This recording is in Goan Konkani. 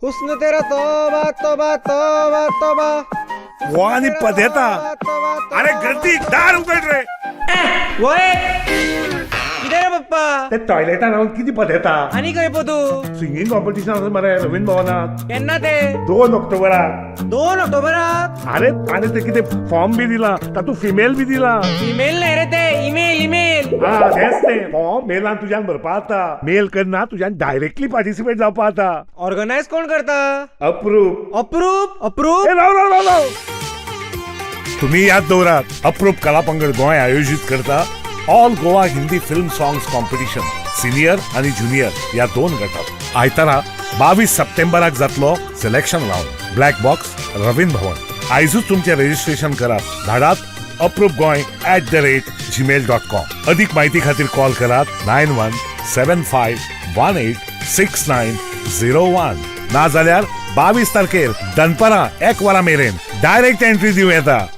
हुस्न तेरा तोबा तोबा तोबा तोबा. हो आनी पदेता. तोबा. अरे गर्दी, दार उगड रे. वय, कितें रे पप्पा? ते टॉयलेटान रावन किती पदेता. आनी खंय पो तूं? सिंगींग कॉम्पिटिशन आसा मरे रवींद्र भवनात. केन्ना ते? 2 ऑक्टोबराक. 2 ऑक्टोबराक? अरे, आनी ते कितें फॉर्म बी दिला, तातूंत फिमेल बी दिला. इमेल न्हय रे ते, इमेल, इमेल. हा, तेच ते फॉर्म मेलान तुज्यान भरपा जाता. मेल करना, तुज्यान डायरेक्टली पार्टिसिपेट जावपा जाता. ऑर्गनायज कोण करता? अप्रूप. अप्रूप, अप्रूप. ए, राव राव राव राव. तुम्ही याद दवरात, अप्रूप कलापंगड गोंय आयोजित करता All Goa Hindi Film Songs Competition, senior आणि ज्युनियर या दोन गटात. आयतारा 22 सप्टेंबराक जातलो selection round, black box, Ravindra Bhavan. आयजूच तुमचें रजिस्ट्रेशन करात. धाडात aproopgoa@gmail.com. अधिक माहिती खातीर कॉल करात 9175186901. ना जाल्यार 22 तारखेर दनपरां 1 वरां मेरेन डायरेक्ट एंट्री दिवं येता.